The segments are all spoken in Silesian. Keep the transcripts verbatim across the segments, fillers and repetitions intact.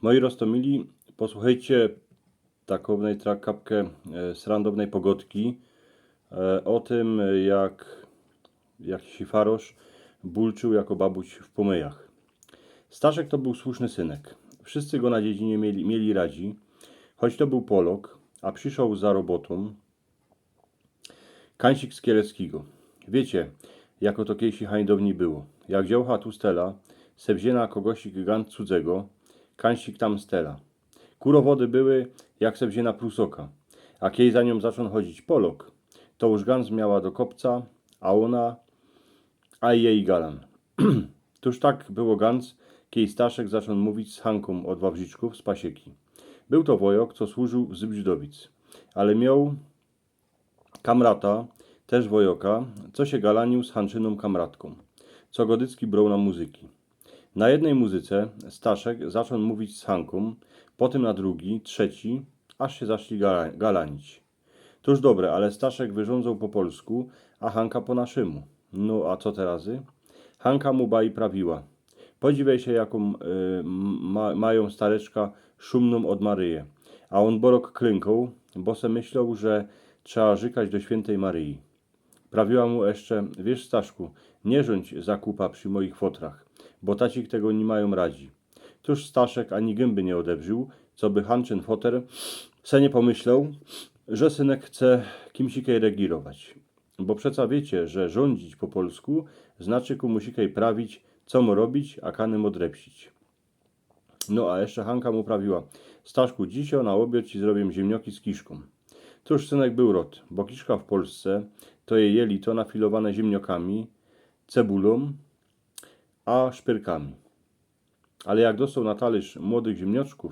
Moji roztōmili, posłuchejcie takownej tra-, kapkã, e, srandownej pogodki, e, ô tym, jak jakiś farosz bulczył jako babuś w pōmyjach. Staszek to bōł słuszny synek. Wszyscy go na dziedzinie mieli, mieli radzi, choć to bōł Polok, a przyszoł za robotōm kańsik z Kieleckigo. Wiycie, jako to kiejsi hańdowni było. Jak dziołcha tu stela, se wziyna kogosik gant cudzego, kańsik tam stela. Kurowody były, jak se wziyna Prusoka. A kiej za niōm zaczōn chodzić Polok, to już gans miała do kopca, a ôna, a jej galan. Tuż tak było gans, kiej Staszek zaczōn mówić z Hankōm ôd Wawrziczkōw z Pasieki. Bōł to wojok, co służył w Zybrzdowic, ale mioł kamrata, tyż wojoka, co sie galaniōł z Hanczynōm kamratkōm, co go dycki broł na muzyki. Na jednej muzyce Staszek zaczōn mówić z Hankōm, potym na drugi, trzeci, aż sie zaczli gala-, galanić. Tuż dobre, ale Staszek wyrządzōł po polsku, a Hanka po naszymu. No, a co terazy? Hanka mu baj prawiła. Podziwej sie, jakōm, y, ma-, majōm stareczka szumnōm ôd Maryje. A ôn borok klynkoł, bo se myśloł, że trzeba rzykać do świyntej Maryji. Prawiła mu jeszcze: „Wiysz, Staszku, niy rzuńć za kupa przi mojich fotrach, bo tacik tego niy majōm radzi”. Tuż Staszek ani gymby niy ôdebrził, coby Hanczyn foter se niy pomyśloł, że synek chce kimsikej regirować. Bo przeca wiycie, że rządzić po polsku znaczy kōmusikej prawić, co mŏ robić, a kanym ôdrepsić. No a jeszcze Hanka mu prawiła: „Staszku, dzisiŏ na ôbiŏd ci zrobiym ziymnioki z kiszkōm”. Tuż synek bōł rŏd, bo kiszka w Polsce to je jelito nafilowane ziymniokami, cebulōm a szpyrkami. Ale jak dostoł na talyrz młodych ziymnioczkōw,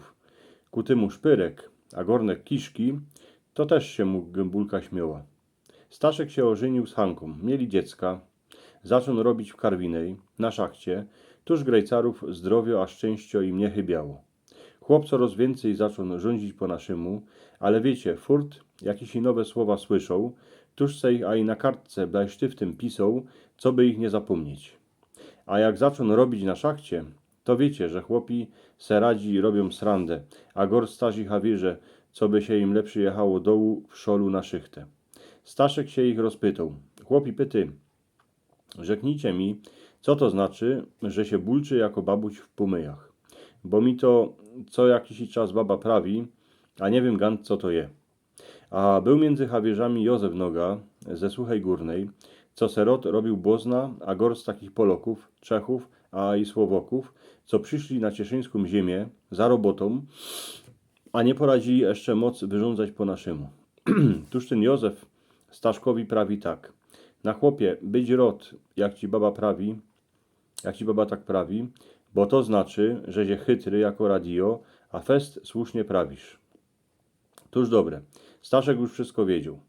ku tymu szpyrek, a gŏrnek kiszki, to tyż sie mu gymbułka śmioła. Staszek sie ôżyniōł z Hankōm, mieli dziecka, zaczōn robić w Karwinej, na szachcie, tuż grejcarōw zdrowiŏ a szczynściŏ im niy chybiało. Chłop corŏz wiyncyj zaczōn rządzić po naszymu, ale wiycie, furt jakiś nowe słowa słyszoł, tuż se ich aj na kartce blajsztyftym pisoł, coby ich niy zapōmnieć. A jak zaczōn robić na szachcie, to wiycie, że chłopi se radzi robiōm srandã, a gŏr starzi hawierze, coby sie im lepszy jechało dołu w szolu na szychtã. Staszek sie ich rozpytoł. Chłopi pyty: „Rzeknijcie mi, co to znaczy, że sie bulczy jako babuś w pōmyjach? Bo mi to co jakiś czas baba prawi, a niy wiym gant, co to je”. A bōł miyndzy hawierzami Jōzef Noga ze Suchej Gōrnej, co se rŏd robiōł błŏzna, a gŏrst takich Polŏkōw, Czechōw, a i Słowŏkōw, co prziszli na cieszyńskōm ziymiã za robotōm, a niy poradzili jeszcze moc wyrządzać po naszymu. Tuż tyn Jōzef Staszkowi prawi tak: „Na chłopie, bydź rŏd, jak ci baba prawi, jak ci baba tak prawi, bo to znaczy, że sie chytry jako radijŏ, a fest słusznie prawisz”. Tuż dobre. Staszek już wszysko wiedzioł.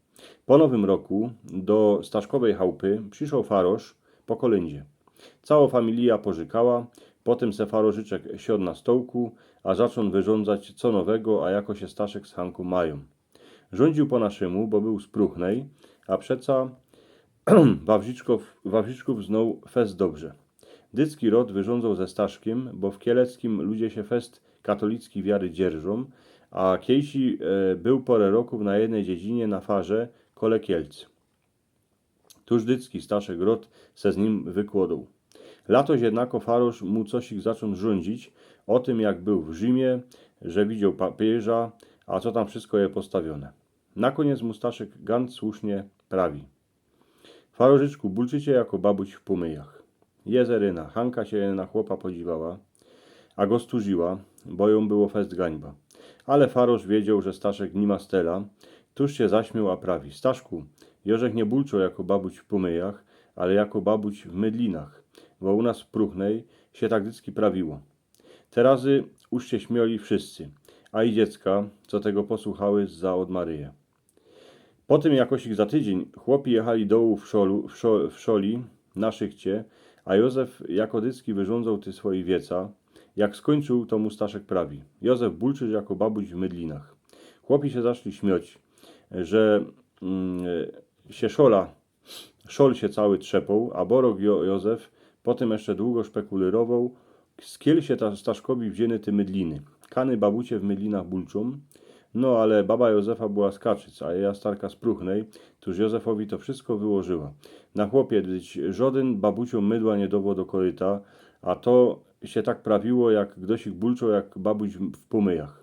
Po nowym roku do Staszkowej chałpy przyszoł farosz po kolyndzie. Całŏ familijŏ porzykała, potym se farożyczek siŏdł na stołku, a zaczōn wyrządzać, co nowego, a jako sie Staszek z Hankōm majōm. Rządziōł po naszymu, bo bōł z Pruchnej, a przeca Wawrziczkōw, Wawrziczkōw znōł fest dobrze. Dycki rŏd wyrządzōł ze Staszkiym, bo w Kieleckim ludzie sie fest katolickiej wiary dzierżōm, a kiejsi, e, bōł pŏrã rokōw na jednyj dziedzinie na farze kole Kielc. Tuż dycki Staszek rŏd se z nim wykłŏdoł. Latoś jednako farosz mu cosik zaczōn rządzić ô tym, jak bōł w Rzimie, że widzioł papieża, a co tam wszysko je postawiōne. Na kōniec mu Staszek gant słusznie prawi: „Farożyczku, bulczycie jako babuś w pōmyjach”. Jezeryna, Hanka sie na chłopa podziwała, a go stużyła, bo jōm było fest gańba. Ale farosz wiedzioł, że Staszek niy ma stela, tuż sie zaśmioł, a prawi: „Staszku, jŏ żech niy bulczoł jako babuś w pōmyjach, ale jako babuś w mydlinach, bo u nas w Pruchnej sie tak dycki prawiło”. Te razy już sie śmioli wszyscy, a i dziecka, co tego posłuchały zza ôd Maryje. Potym jakosik za tydziyń chłopi jechali dołu w szolu, w szo-, w szoli na szychcie, a Jōzef jako dycki wyrządzōł ty swojij wieca. Jak skōńczōł, to mu Staszek prawi: „Jōzef, bulczysz jako babuś w mydlinach”. Chłopi sie zaczli śmioć, że, mm, sie szola, szol sie cały trzepoł, a borok Jo-, Jōzef potym jeszcze długo szpekulyrowoł, skōnd sie ta Staszkowi wziyny te mydliny. Kany babucie w mydlinach bulczōm? No, ale baba Józefa była z Kaczyc, a jeja starka z Pruchnyj, tōż Józefowi to wszysko wyłożyła. Na chopie dyć żŏdyn babuciōm mydła niy dŏwoł do koryta, a to sie tak prawiło, jak gdoś ich bulczoł, jak babuś w pōmyjach.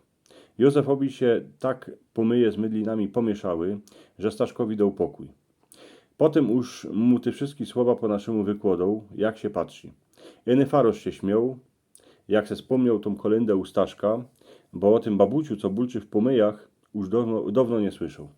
Józefowi sie tak pōmyje z mydlinami pōmiyszały, że Staszkowi doł pokōj. Potym już mu te wszyjske słowa po naszymu wykłodoł, jak sie patrzi. Iny farosz sie śmioł, jak se spōmnioł tōm kolyndã u Staszka, bo ô tym babuciu, co bulczy w pōmyjach, już downo, downo niy słyszoł.